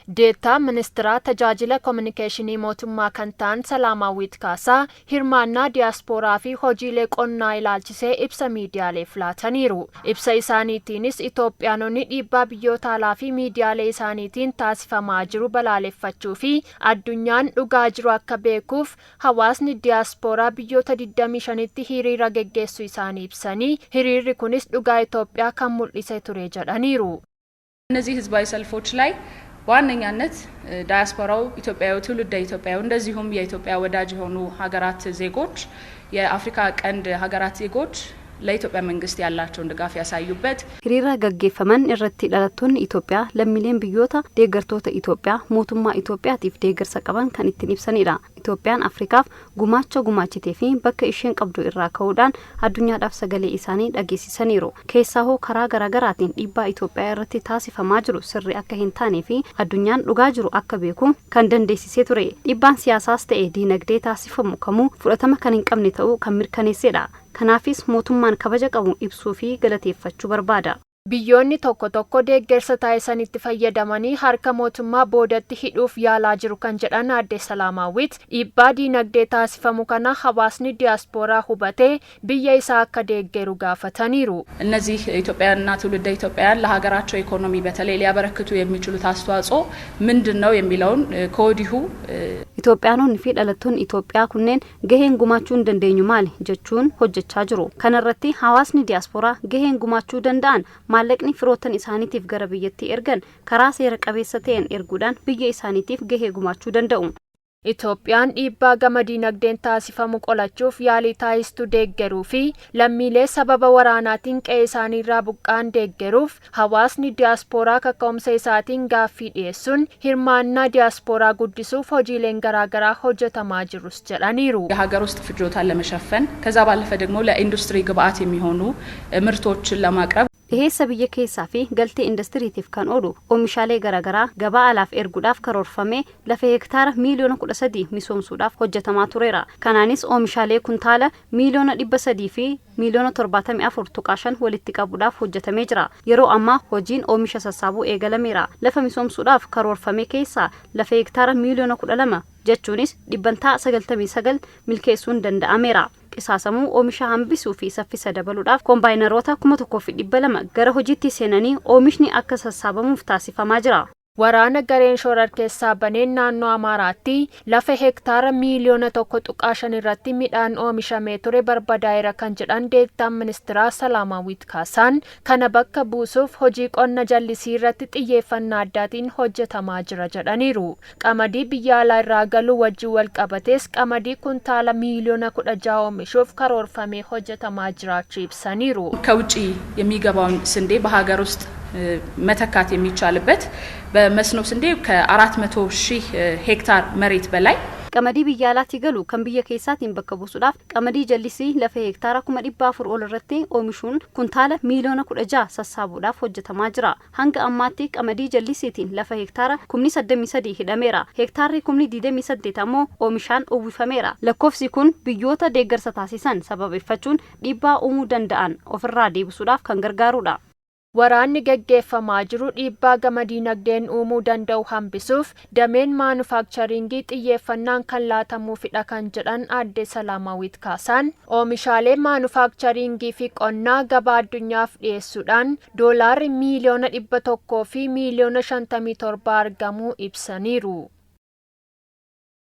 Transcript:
Deettaa Ministiraa Tajaajila Kominikeeshinii Mootummaa kan ta'an Salaamaawwit Kaasaa hirmaannaa diyaaspooraa fi hojiilee qonnaa ilaalchisee ibsa miidiyaaleef laataniiru. Ibsa isaaniitiinis Itoophiyaanonni dhiibbaa biyyoota alaa fi miidiyaalee isaaniitiin taasifamaa jiru balaaleffachuu fi addunyaan dhugaa jiru akka beekuuf hawaasni diyaaspooraa biyyoota 25tti hiriira geggeessuu isaanii ibsanii, hiriirri kunis dhugaa Itoophiyaa kan mul'ise ture jedhaniiru. እነዚህ ህዝባዊ ሰልፎች ላይ በዋነኛነት ዳያስፖራው ኢትዮጵያዊ፣ ትውልደ ኢትዮጵያዊ እንደዚሁም የኢትዮጵያ ወዳጅ የሆኑ ሀገራት ዜጎች፣ የአፍሪካ ቀንድ ሀገራት ዜጎች ለኢትዮጵያ መንግስት ያላቸውን ድጋፍ ያሳዩበት Hiriira gaggeeffaman irratti dhalattoonni Itoophiyaa, lammiileen biyyoota deeggartoota Itoophiyaa mootummaa Itoophiyaatiif deeggarsa qaban kan ittiin ibsanidha. Itoophiyaan Afrikaaf gumaacha gumaachitee fi bakka isheen qabdu irraa ka'uudhaan addunyaadhaaf sagalee isaanii dhageessisaniiru. Keessaahoo karaa garaagaraatiin dhiibbaa Itoophiyaa irratti taasifamaa jiru sirrii akka hin taanee fi addunyaan dhugaa jiru akka beeku kan dandeessisee ture. Dhiibbaan siyaasaas ta'e diinagdee taasifamu kamuu fudhatama kan hin qabne ta'uu kan mirkaneessedha. Kanaafis mootummaan kabaja qabu ibsuu fi galateeffachuu barbaada. Biyyoonni tokko tokko deeggarsa taasisanitti fayyadamanii harka mootummaa boodatti hidhuuf yaalaa jiru kan jedhan Aadde Salaamaawwit, dhiibbaa diinagdee taasifamu kana hawaasni diyaaspooraa hubatee biyya isaa akka deeggaru gaafataniiru. እነዚህ ኢትዮጵያውያንና ትውልደ ኢትዮጵያውያን ለሀገራቸው ኢኮኖሚ በተለይ ሊያበረክቱ የሚችሉት አስተዋጽኦ ምንድን ነው የሚለውን ከወዲሁ Itoophiyaanonni fi dhalattoonni Itoophiyaa kunneen gaheen gumaachuu hin dandeenyu maali jechuun hojjechaa jiru. Kana irratti hawaasni diyaaspooraa gaheen gumaachuu danda'an maallaqni firoottan isaaniitiif gara biyyattii ergan karaa seera qabeessa ta'een erguudhaan biyya isaaniitiif gahee gumaachuu danda'u. Itoophiyaan dhiibbaa gama diinagdeen taasifamu qolachuuf yaalii taasistu deeggaruu fi lammiilee sababa waraanaatiin qe'ee isaaniirraa buqqa'an deeggaruuf hawaasni diyaaspooraa kaka'umsa isaatiin gaaffii dhiyeessuun hirmaannaa diyaaspooraa guddisuuf hojiileen garaagaraa hojjetamaa jirus jedhaniiru. የሀገር ውስጥ ፍጆታን ለመሸፈን ከዛ ባለፈ ደግሞ ለኢንዱስትሪ ግብአት የሚሆኑ ምርቶችን ለማቅረብ Dhiheessa biyya keessaa fi galtee indastiriitiif kan oolu oomishaalee garaagaraa gabaa alaaf erguudhaaf karoorfamee lafa hektaara miiliyoona 13 misoomsuudhaaf hojjetamaa tureera. Kanaanis oomishaalee kuntaala miiliyoona 300 fi miiliyoona 74.5 walitti qabuudhaaf hojjetamee jira. Yeroo ammaa hojiin oomisha sassaabuu eegalameera. Lafa misoomsuudhaaf karoorfame keessaa lafa hektaara miiliyoona 12 jechuunis dhibbantaa 99 milkeessuun danda'ameera. Qisaasamuu oomisha hambisuu fi saffisa dabaluudhaaf koombaayinaroota 1200 gara hojiitti seenanii oomishni akka sassaabamuuf taasifamaa jira. Waraana gareen shororkeessaa baneen naannoo Amaaraatti lafa hektaara miiliyoona 1.5 irratti midhaan oomishamee ture barbadaa'eera kan jedhan deettaan ministiraa Salaamaawwit Kaasaan, kana bakka buusuuf hojii qonna jallisii irratti xiyyeeffannaa addaatiin hojjetamaa jira jedhaniiru. Qamadii biyya alaa irraa galuu wajjin wal qabatees qamadii kuntaala miiliyoona 16 oomishuuf karoorfamee hojjetamaa jiraachuu ibsaniiru. ከውጭ የሚገባውን ስንዴ በሀገር ውስጥ መተካት የሚቻልበት በመስኖ ስንዴ ከ400 ሺህ ሄክታር መሬት በላይ Qamadii biyya alaatii galu kan biyya keessaatiin bakka buusuudhaaf qamadii jallisii lafa hektaara 400,000 ol irratti oomishuun kuntaala miiliyoona 16 sassaabuudhaaf hojjetamaa jira. Hanga ammaatti qamadii jallisiitiin lafa hektaara kumni 83 hidhameera. Hektaarri kumni 28 ammoo oomishaan uwwifameera. Lakkoofsi kun biyyoota deeggarsa taasisan sababeeffachuun dhiibbaa uumuu danda'an ofirraa deebisuudhaaf kan gargaarudha. Waraanni gaggeeffamaa jiru dhiibbaa gama diinagdeen uumuu danda'u hambisuuf dameen maanufaakcharingii xiyyeeffannaan kan laatamuufidha kan jedhan Aadde Salaamaawwit Kaasaan, oomishaalee maanufaakcharingii fi qonnaa gabaa addunyaaf dhiyeessuudhaan doolaarri miiliyoona 157 argamuu ibsaniiru.